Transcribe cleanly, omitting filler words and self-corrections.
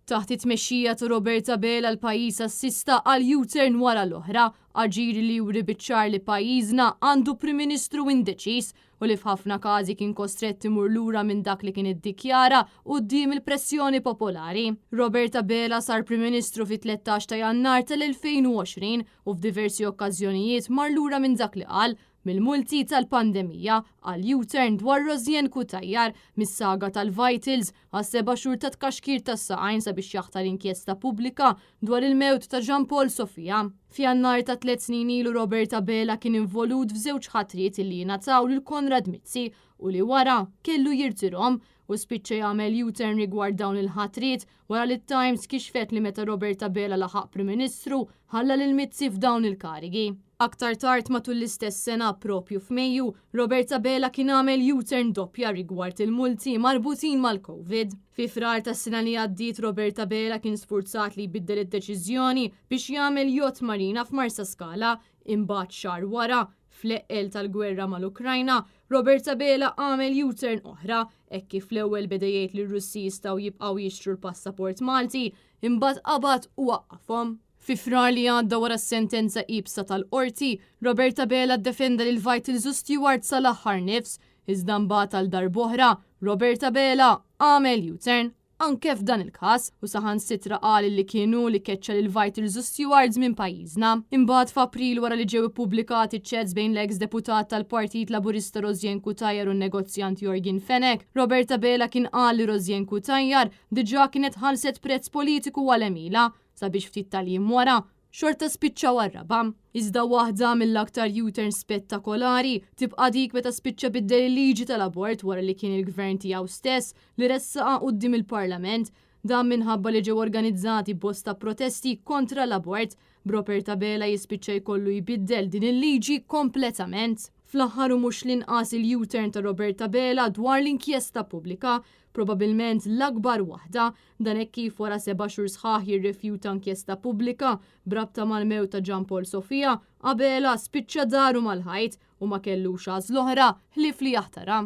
Taħt it-tmexxija ta' Robert Abela l-pajjiż assista għal U-turn wara l-oħra, aġir li juri biċ-ċar li pajjiżna għandu Prim Ministru indeċiż u li f'ħafna każi kien kostrett imur lura minn dak li kien iddikjara quddiem il-pressjoni popolari. Robert Abela sar Prim Ministru fit-13 ta' Jannar tal-2020 u f'diversi okkażjonijiet mar lura minn dak li qal Mill-multi tal-pandemija għal U-turn dwar Rosianne Cutajar, mis-saga tal-Vitals għas-seba' xhur ta' tkaxkir tas-saqajn sabiex jaħtar inkjesta pubblika dwar il-mewt ta' Jean Paul Sofia. F'Jannar ta' tlett snin ilu Robert Abela kien involut f'żewġ ħatriet li jingħataw lil Konrad Mizzi u li wara kellu jirtirhom u spiċċa jagħmel U-turn rigward dawn il-ħatriet wara li t-Times kixfet li meta Robert Abela laħaq Prim Ministru ħalla lil Mizzi f'dawn il-karigi. Aktar tard matul l-istess sena, proprju f'Mejju, Robert Abela kien għamel U-turn doppja rigward il-multi marbutin mal-Covid. Fi Frar tas-sena li għaddiet Robert Abela kien sfurzat li jbiddel id-deċiżjoni biex jagħmel yacht marina f'Marsaskala, imbagħad xahar wara, fl-eqqel tal-gwerra mal-Ukrajna, Robert Abela għamel U-turn oħra, hekk kif l-ewwel beda jgħid li r-Russi jistgħu jibqgħu jixtru l-passaport Malti, imbagħad qabad u waqqafhom. Fi Frar li għadda wara s-sentenza iebsa tal-Qorti, Robert Abela ddefenda lil Vitals u Steward sal-aħħar nifs, iżda mbagħad għal darb'oħra, Robert Abela għamel U-turn anke f'dan il-każ u saħansitra qal li kien hu li keċċa lil Vitals u Stewards minn pajjiżna. Imbagħad f'April wara li ġew ippubblikati ċ-chats bejn l-eks deputat tal-Partit Laburista Rosianne Cutajar u n-negozjant Yorgen Fenech, Robert Abela kien qal li Rosianne Cutajar diġà kienet ħallset prezz politiku għal għemilha sabiex ftit tal-jiem wara, xorta spiċċaw għar-raba'. Iżda waħda mill-aktar U-turns spettakolari tibqa' dik meta spiċċa biddel il-liġi tal-abort wara li kien il-Gvern tiegħu stess li ressaqha quddiem il-Parlament. Dan minħabba li ġew organizzati bosta protesti kontra l-abort, b'Robert Abela jispiċċa jkollu jbiddel din il-liġi kompletament. Fl-aħħar u mhux l-inqas il-U-turn ta' Robert Abela dwar l-inkjesta pubblika, probabilment l-akbar waħda, Dan hekk kif wara seba' xhur sħaħ jirrifjuta inkjesta pubblika b'rabta mal-mewt ta' Jean Paul Sofia, Abela spiċċa daru mal-ħajt u ma kellux għażla oħra ħlief li jaħtarha.